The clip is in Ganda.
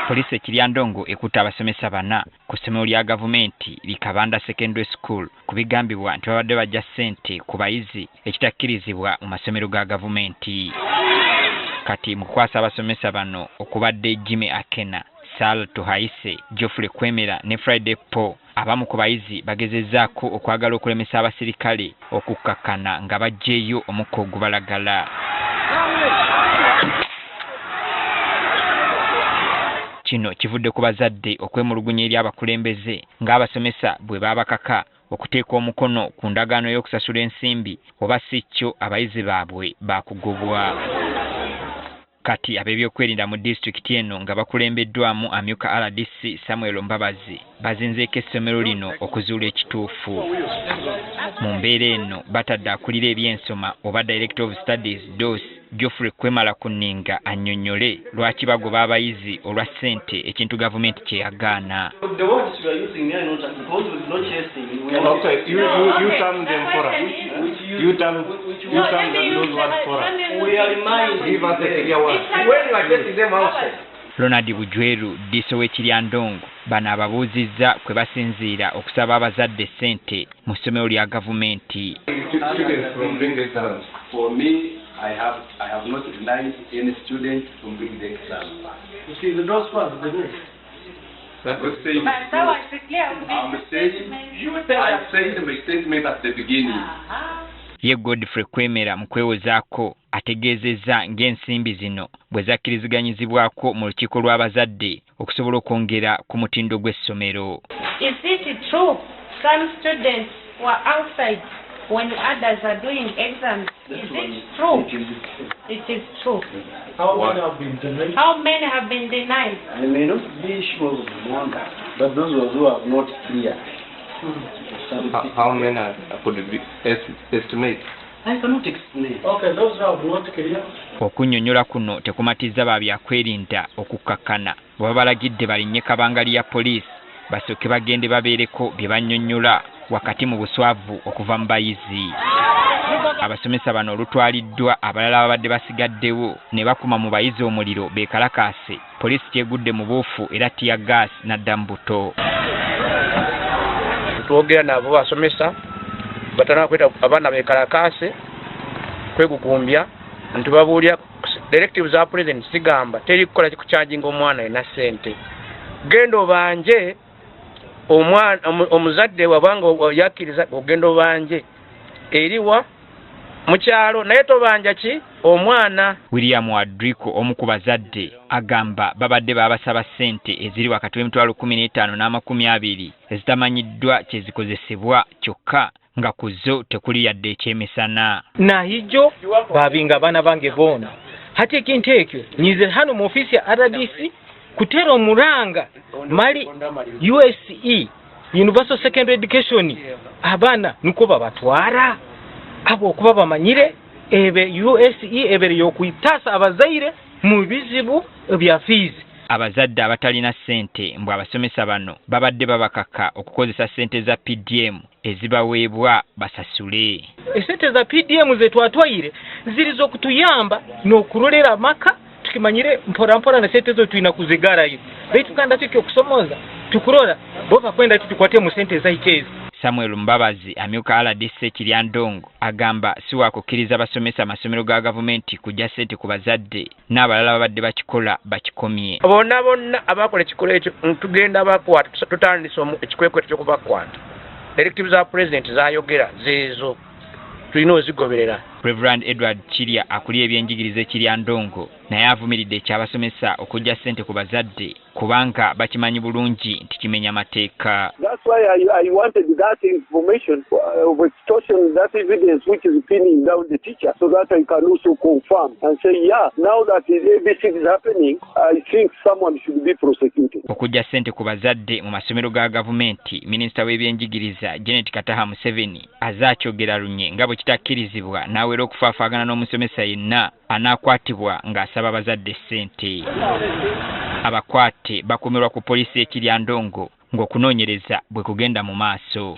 Poliisi e Kiryandongo ekutte abasomesa bana ku ssomero lya gavumenti li Kabanda Secondary School ku bigambibwa nti babadde baggya ssente ku bayizi ekitakkirizibwa mu masomero ga gavumenti. Kati mu kukwasa abasomesa bano okubadde Jimmy Akena, Sal Tuhaise, Geoffrey Kwemera ne Friday Paul, abamu ku bayizi bagezezzaako okwagala okulemesa abasirikale okukkakkana nga baggyeeyo omukka ogubalagala. Kino kivudde ku bazadde okwemulugunya eri abakulembeze ng'abasomesa bwe babakaka okuteeka omukono ku ndagaano y'okusasula ensimbi oba si kyo abayizi baabwe baakugobwa. Kati ab'ebyokwerinda mu disitulikiti eno nga bakulembeddwamu amyuka rdc Samuel Mbabazi bazinzeeko essomero lino okuzuula ekituufu. Mu mbeera eno batadde akulira ebyensoma oba Director of Studies, dos, Geoffrey Kwemala ku nninga annyonnyole lwaki bagoba abayizi olwa ssente ekintu gavumenti kye yagaana. Ronald Bujweru ddiiso w'e Kiryandongo bano ababuuzizza kwe basinziira okusaba abazadde ssente mu ssomero lya gavumenti. Ye Godfrey Kwemera mu kwewozaako ategeezezza ng'ensimbi zino bwe zakkiriziganyizibwako mu lukiiko lw'abazadde okusobola okwongera ku mutindo gw'essomero. Is it true some students were outside when others are doing exams? Is it true? It is true. How many have been denied? How many have been denied? I may not be sure of the number, but those who have not cleared. How many could be estimate? I cannot explain. Okay, those who have not cleared. Okunnyonnyola kuno tekumatizza ba byakwerinda okukkakkana bwe babalagidde balinnye kabangali ya poliisi basooke bagende babeereko bye bannyonnyola wakati mu buswavu okuva mu bayizi. Abasomesa bano olutwaliddwa abalala ababadde basigaddewo ne bakuma mu bayizi omuliro beekalakaase, poliisi kyegudde mu buufu era tear gas n'adda mu buto. Twogera nabo basomesa batana kweta abaana beekalakaase kwegugumbya nti babuulira directive za president zigamba teri kukola kikukyajinga omwana alina ssente, genda obanje omwana omuzadde wabanga yakkiriza ogenda obanje eriwa mu kyalo naye tobanja ki omwana. William Adriko omu ku bazadde agamba babadde babasaba ssente eziri wakati w'emitwalo kkumi n'etaano n'amakumi abiri ezitamanyiddwa kye zikozesebwa kyokka nga ku zo tekuli yadde ekyemisana. Nahijo babinga abaana bange boona hati ekintu ekyo nyize hano mu ofiisi ya RDC kutera omuranga mali USE Universal Secondary Education abaana niko babatwara abo okuba bamanyire ebe USE ebere y'okwitaasa abazaire mu bizibu bya fees. Abazadde abatalina ssente mbu abasomesa bano babadde babakaka okukozesa ssente za PDM ezibaweebwa basasule. Essente za PDM ze twatwaire ziriza okutuyamba n'okurolera amaka tukimanyire mpora mpora na sente zo tulina kuzigarayo baitu kandi ati ekyokusomoza tukurora bo bakwenda tutukwate mu sente zaitu ezo. Samuel Mbabazi amyuka RDC Kiryandongo agamba si wakukkiriza basomesa amasomero ga gavumenti kuggya ssente ku bazadde n'abalala babadde bakikola bakikomye. Bonna bonna abakola ekikolwa ekyo tugenda bakwata, tutandise ekikwekweto ky'okubakwata. Directive za president zayogera zeezo tulina ozigoberera. Reverend Edward Kirya akulira ebyenjigiriza e Kiryandongo naye avumiridde eky'abasomesa okuggya ssente ku bazadde kubanga bakimanyi bulungi nti kimenya mateeka. That's why I wanted that information of extortion, that evidence which is pinning down the teacher, so that I can also confirm and say, yeah, now that the ABC is happening, I think someone should be prosecuted. Okuggya ssente ku bazadde mu masomero ga gavumenti, minisita w'ebyenjigiriza Janet Kataha Museveni azze akyogera lunye nga bwe kitakkirizibwa n'awera okufaafaagana n'omusomesa yenna anaakwatibwa ng'asaba abazadde ssente. Abakwate bakuumirwa ku poliisi y'e Kiryandongo ng'okunoonyereza bwe kugenda mu maaso.